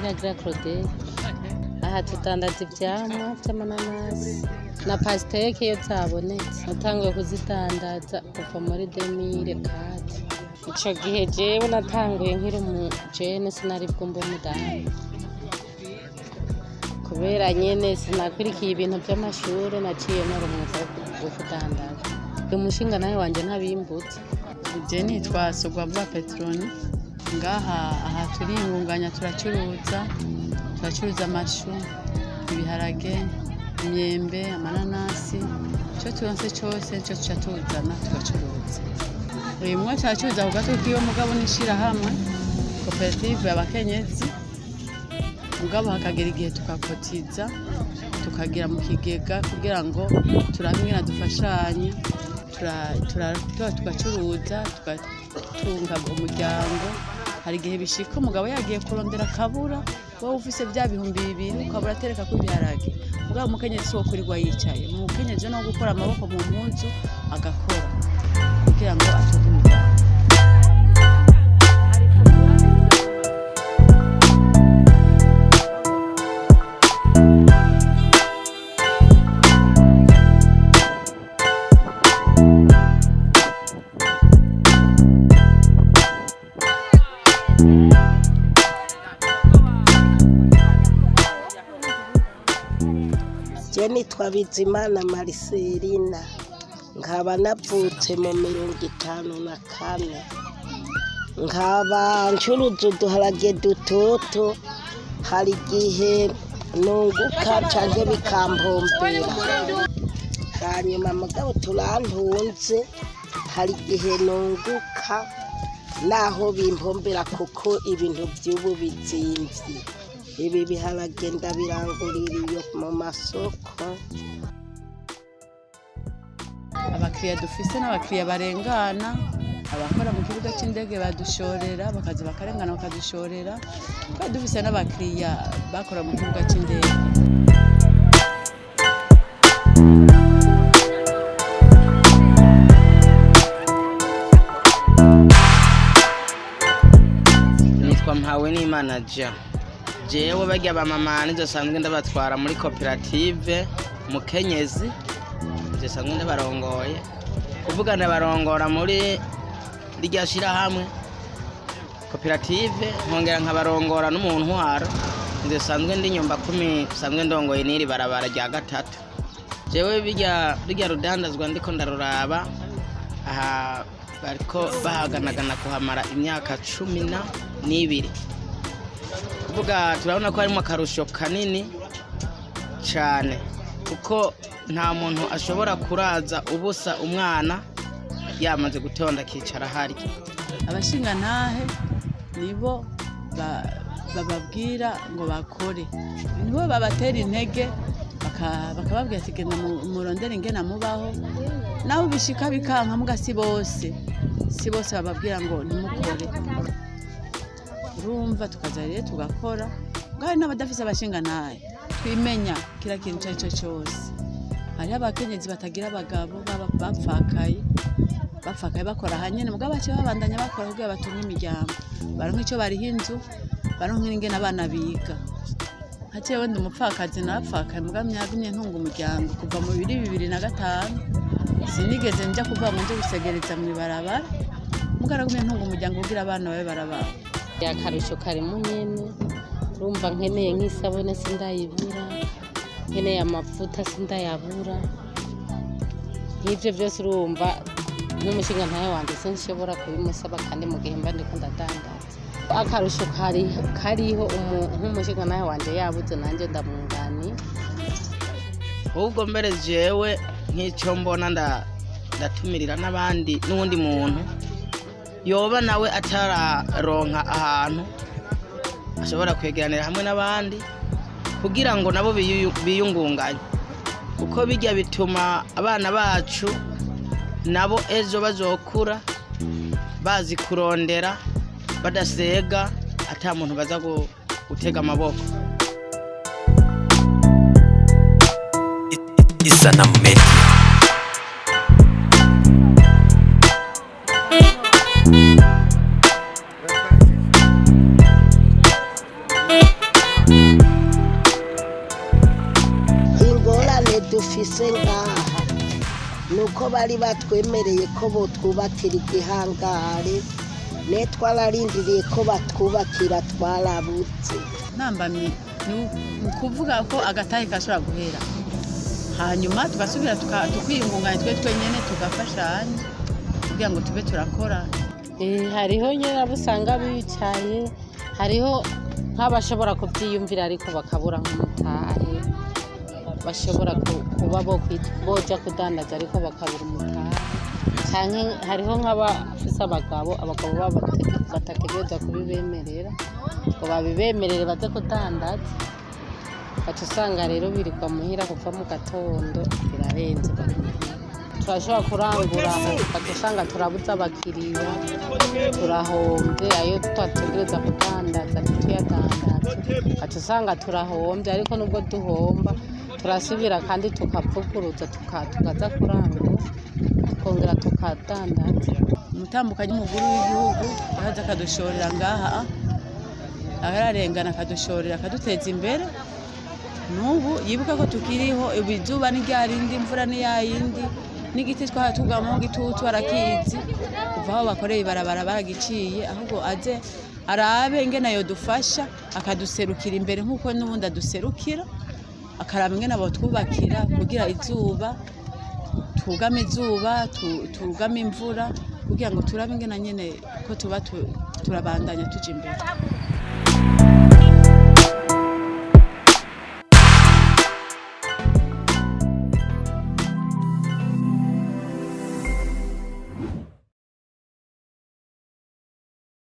Niragira Claudette. Aha tudandaza ivyamwa vy'amananasi na pastèque iyo zabonetse. Natanguye kuzidandaza kuva muri 2004. Ico gihe jewe natanguye nkiri umujene, sinari bwumve umudamu. Kubera nyene sinakurikiye ibintu vy'amashure, naciye nkora umwuga wo kudandaza. Umushinga nawe wanje ntabimbutse. Je nitwa Sogwabwa Petroni. Ngaha aha turiyungunganya, turacuruza amashu, ibiharage, imyembe, amananasi. Ico turonse cose nico tuca tuzana tugacuruza. Uyu mwe turacuruza ku gatwe kiwe, mugabo n'ishirahamwe koperative abakenyezi, mugabo hakagera igihe tugakotiza, tukagira mu kigega kugira ngo turabe ingene dufashanya, tugacuruza, tugatunga umuryango. Hari igihe bishika umugabo yagiye kurondera akabura, wowe ufise vya 2000 ukabura atereka ko ibiharage. Mugabo umukenyezi si uwo kwirirwa yicaye, umukenyezi no gukora amaboko mu mpuzu agakora kugira ngo atunge umuryango. Je nitwa Bizimana Mariselina, nkaba navutse mu 54, nkaba ncuruza uduharage dutoto. Hari igihe nunguka canke bikampombera, hanyuma mugabo turantunze. Hari igihe nunguka naho bimpombera, kuko ibintu vy'ubu bizimvye. Ibi biharage ndabirangurira iyo mu masoko. Abakiriya dufise n'abakiriya barengana, abakora mu kibuga c'indege badushorera, bakaza bakarengana bakadushorera. Twari dufise n'abakiriya bakora mu kibuga c'indege. Nitwa Mpawe n'Imana Ja. Jewe barya bamama nizo sanzwe ndabatwara muri koperative Mukenyezi, nizo sanzwe ndabarongoye, kuvuga ndabarongora muri rirya shirahamwe koperative, nkongera nkabarongora no mu ntwaro. Nizo sanzwe ndi nyumba kumi, sanzwe ndongoye n'iri barabara rya gatatu. Jewe birya rudandazwa ndiko ndaruraba aha, bariko bahaganagana kuhamara imyaka 12. Kuvuga turabona ko harimo akarusho kanini cane, kuko nta muntu ashobora kuraza ubusa umwana yamaze gutonda akicara harya. Abashingantahe nibo bababwira ngo bakore, nibo babatera intege, bakababwira ati genda murondere ingene mubaho. Naho bishika bikanka, muga si bose, si bose bababwira ngo ntimukore. Urumva tukaza rero tugakora. Ngaho n'abadafise abashingantahe twimenya kila kintu ico arico cose. Hariho abakenyezi batagira abagabo, baba bapfakaye, bakora ahanyene, mugabo baciye babandanya bakora kugira batunge imiryango, baronke ico bariha inzu, baronke n'ingene abana biga. Nka jewe ndi umupfakazi, narapfakaye, mugabo nagumye ntunga umuryango kuva mu 2005. Sinigeze nja kuvuga ngo nje gusegereza mw'ibarabara, mugabo naragumye ntunga umuryango kugira abana babe barabaho. Akarusho karimo nyene, urumva nkeneye nk'isabune sindayibura, nkeneye amavuta sindayabura, nk'ivyo vyose. Urumva nk'umushinga ntawe wanje sinshobora kubimusaba, kandi mu gihe mba ndiko ndadandaza. Akarusho kariho, nk'umushinga ntawe wanje yabuze, nanje ndamwunganira. Ahubwo mbere jewe nk'ico mbona, ndatumirira n'abandi n'uwundi muntu yoba nawe atararonka ahantu ashobora kwegeranira hamwe n'abandi kugira ngo nabo biyungunganye, kuko bijya bituma abana bacu nabo ejo bazokura bazi kurondera, badasega, ata muntu baza gutega amaboko. Isanamu Media. Bari batwemereye ko botwubakira igihangare, ne twararindiriye ko batwubakira, twarabuze. Ntambamyi ni ukuvuga ko agatahe kashobora guhera, hanyuma tugasubira tukiyungunganya twe twenyine, tugafashanya kugira ngo tube turakora. Hariho nyine abo usanga bicaye, hariho nk'abashobora kubyiyumvira ariko bakabura nk'umutahe, bashobora kuba boja kudandaza ariko bakabura umutahe, canke hariho nk'abafise abagabo babo batategerezwa kubibemerera ngo babibemerere baze kudandaza. Baca usanga rero birirwa muhira kuva mu gatondo, birarenze, bari muhira. Turashobora kurangura, ugaca usanga turabuze abakiriya, turahombye. Ayo twategereza kudandaza ntituyadandaze, ugaca usanga turahombye. Ariko nubwo duhomba, turasubira kandi tukavuguruza, tukaza kurangura, tukongera tukadandaza. Umutambukanyi w'umukuru w'igihugu araza akadushorera ngaha, ararengana akadushorera, akaduteza imbere. N'ubu yibuka ko tukiriho. Izuba ni rya rindi, imvura ni ya yindi, n'igiti twara tugamo gitutu arakizi. Kuva aho bakoreye ibarabara baragiciye. Ahubwo aze arabe ingene yodufasha, akaduserukira imbere nk'uko n'ubundi aduserukira, akaraba ingene botwubakira kugira izuba tugame, izuba tugame, imvura, kugira ngo turabe ingene nyene ko tuba turabandanya tuja imbere.